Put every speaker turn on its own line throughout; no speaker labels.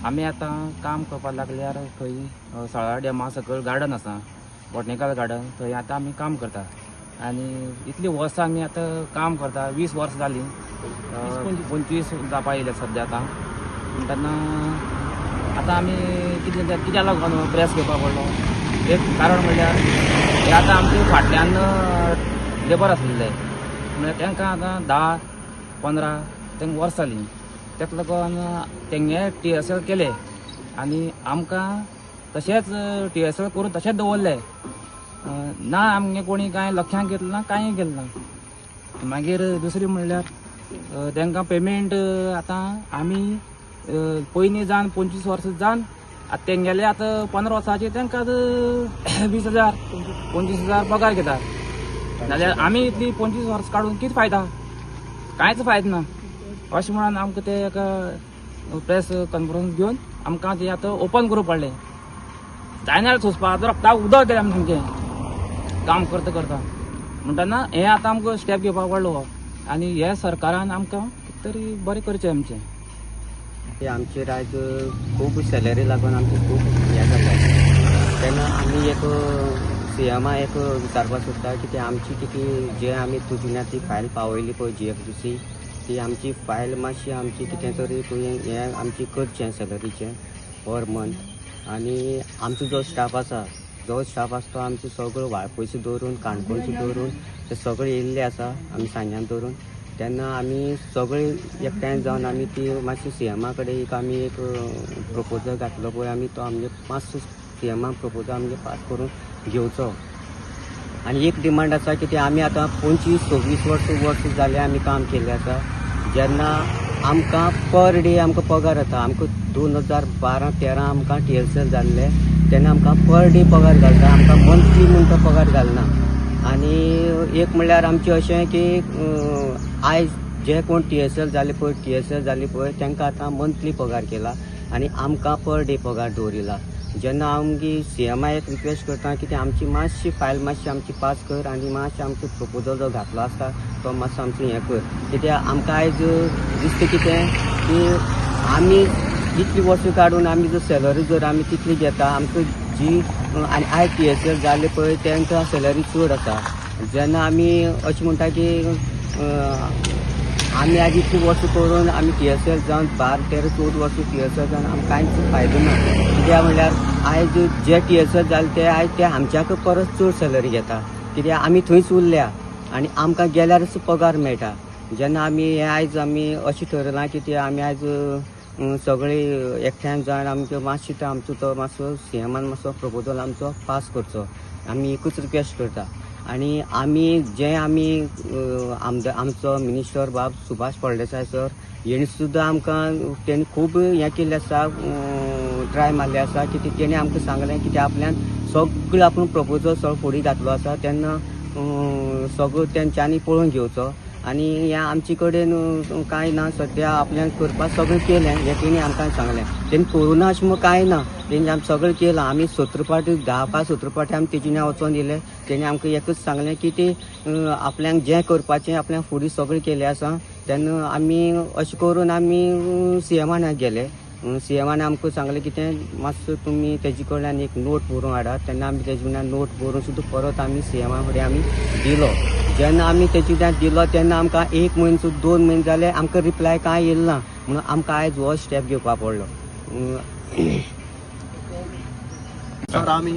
आमी आतां काम करपाक लागल्यार खंय साळा डॅमा सकयल गार्डन आसा, बॉटनिकल गार्डन, थंय आतां आमी काम करता आनी इतलीं वर्सां आमी आतां काम करता. 20 वर्सां जालीं, 25 जावपा येयल्या सद्या आतां. म्हणटना आतां आमी कितलें कित्याक लागून प्रेस घेवपा पडलो, एक कारण म्हणल्यार हे आतां आमचे फाटल्यान लेबर आसलेले, म्हणल्यार तांकां आतां 10 15 तांकां वर्सां जालीं. ताका लागून तेंगे टीएसएल केले आनी आमकां तशेंच टीएसएल करून तशेंच दवरले ना. आमगे कोणी कांय लक्षांत घेतलें ना, कांय केलें ना. मागीर दुसरी म्हणल्यार तांकां पेमेंट आतां आमी पयलीं जावन 25 वर्सां जावन आतां तेंगेले आतां 15 वर्सांचे तांकां आतां 20,000 25,000 पगार घेतात, जाल्यार आमी इतली 25 वर्सां काडून कितें फायदा? कांयच फायदो ना. अशें म्हणून आमकां ते एका प्रेस कॉन्फरन्स घेवन आमकां ते आतां ओपन करूं पडलें. जायना जाल्यार सोंसपाक आतां रक्ताक उदक गेलें आमकां सामकें काम करता करता. म्हणटना हें आतां आमकां स्टेप घेवपाक पडलो आनी हे सरकारान आमकां कितें तरी बरें करचें आमचें.
आमचेर आयज खूब सॅलरी लागून आमची खूब हें जाता, तेन्ना आमी एक सीएमा एक विचारपाक सोदता की ते आमची कितें जे आमी तुजुन्या ती फायल पावयली पळय जीएफडीसी, ती आमची फायल मातशी आमची कितें तरी तुवें हें आमची करचें सॅलरीचें पर मंथ. आनी आमचो जो स्टाफ आसा, जो स्टाफ आसा तो आमचो सगळो वाळपयचो दवरून, काणकोणचो दवरून ते सगळे येयल्ले आसा आमी सांग्यान दवरून. तेन्ना आमी सगळे एकठांय जावन आमी ती मातशी सीएमा कडेन एक आमी एक प्रपोजल घातलो पळय आमी, तो आमगे मातसो सीएमाक प्रपोजल आमगे पास करून घेवचो. आनी एक डिमांड आसा की ते आमी आतां 25 26 वर्सां वर्स जालें आमी काम केल्लें आसा. जेन्ना आमकां पर डे आमकां पगार येता, आमकां 2012 13 आमकां टीएसएल जाल्ले, तेन्ना आमकां पर डे पगार घालता, आमकां मंथली म्हूण तो पगार घालना. आनी एक म्हणल्यार आमचें अशें की आयज जे कोण टीएसएल जाले पळय, टीएसएल जाले पळय, तांकां आतां मंथली पगार केला आनी आमकां पर डे पगार दवरिला. जेन्ना आमगे सीएमा एक रिक्वेस्ट करता की ती आमची मातशी फायल मातशी आमची पास कर आनी मातशें आमचो प्रपोजल जो घातलो आसता तो मातसो आमचो हें कर. कित्याक आमकां आयज दिसता कितें की आमी इतली वर्सां काडून आमी जर सॅलरी जर आमी तितली घेता आमकां जी, आनी आयज टीएसएल जाले पळय तांकां सॅलरी चड आसा. जेन्ना आमी अशें म्हणटा की आमी आज इतली वर्सां करून आमी टीएसएल जावन 12 13 14 वर्सां टीएसएल जावन आमकां कांयच फायदो ना. कित्याक म्हणल्यार आयज जे टीएसएल जाले ते आयज ते आमच्याक परस चड सॅलरी घेता, कित्याक आमी थंयच उरल्या आनी आमकां गेल्यारच पगार मेळटा. जेन्ना आमी हें आयज आमी अशें ठरयलां की ते आमी आयज सगळे एकठांय जावन आमचो मातशें तो आमचो तो मातसो सीएमान मातसो प्रपोजल आमचो पास करचो, आमी एकूच रिक्वेस्ट करता. आनी आमी जे आमी आमदार आमचो मिनिस्टर बाब सुभाष फळदेसाय सर हेणी सुद्दां आमकां तेणी खूब हें केल्लें आसा, ट्राय मारलें आसा की तेणी आमकां सांगलें की ते आपल्यान सगळें आपूण प्रपोजल सगळो फुडें घातलो आसा, तेन्ना सगळो तेंच्यांनी पळोवन घेवचो. आनी हें आमचे कडेन कांय ना सद्या आपल्यान करपाक सगळें केलें हें तेणी आमकां सांगलें. तेणी करूं ना अशें म्हूण कांय ना, तेणी आमी सगळें केलां. आमी 17 पाटी 10 पांच 17 पाटी आमी तेजेन वचोन दिले. तेणी आमकां एकूच सांगलें की ते आपल्याक जें करपाचें आपल्याक फुडें सगळें केलें आसा. तेन्ना आमी अशें करून आमी सीएमान गेले. सीएमान आमकां सांगलें की तें मातसो तुमी तेजे कडल्यान एक नोट बरोवन हाडात. तेन्ना आमी तेजे कडल्यान नोट बरोवन सुद्दां परत आमी सीएमा फुडें आमी दिलो. जेन्ना आमी तेजे कडल्यान दिलो तेन्ना आमकां 1 म्हयनो सुद्दां 2 म्हयने जाले आमकां रिप्लाय कांय येयलो ना, म्हणून आमकां आयज हो स्टेप घेवपा पडलो.
सर आमी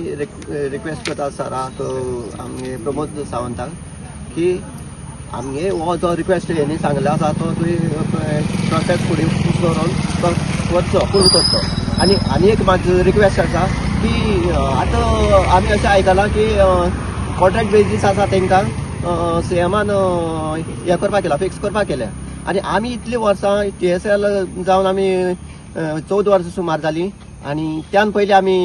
रिक्वेस्ट करता सराक, आमगे प्रमोद सावंताक की आमगे हो जो रिक्वेस्ट हेणी सांगले आसा तो तुवें प्रोसेस फुडें करून तो करचो, पूर्ण करचो. आनी आनी एक म्हाजो रिक्वेस्ट आसा की आतां आमी अशें आयकलां की कॉन्ट्रॅक्ट बेजीस आसा तांकां सीएमान हें करपाक केला, फिक्स करपाक केल्या. आनी आमी इतलीं वर्सां टीएसएल जावन आमी 14 वर्सां सुमार जालीं आनी त्यान पयलीं आमी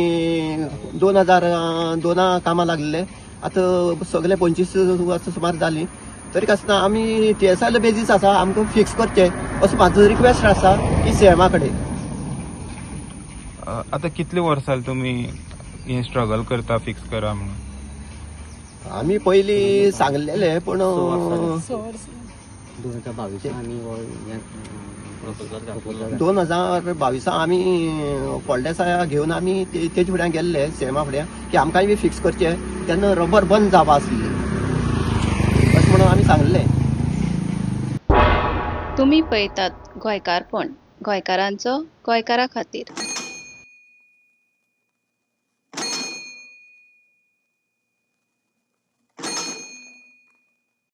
2002 कामां लागलेले, आतां सगळे 25 वर्सां सुमार जालीं. तरी आसतना आमी टीएसएल बेजीस आसा, आमकां फिक्स करचें असो म्हाजो रिक्वेस्ट आसा की सीएमा कडेन.
आतां कितले वर्सां जाली तुमी हें स्ट्रगल करता फिक्स करा म्हणून?
आमी पयलीं सांगलेले पूण
2022 आमी हो हें प्रपोजल
2022 आमी फळदेसाया घेवन आमी तेजे फुड्यान गेल्ले सीएमा फुड्यान की आमकांय बी फिक्स करचे तेन्ना रबर बंद जावपा आसली अशें म्हणून आमी सांगलें.
तुमी पळयतात गोंयकारपण, गोंयकारांचो गोंयकारा खातीर.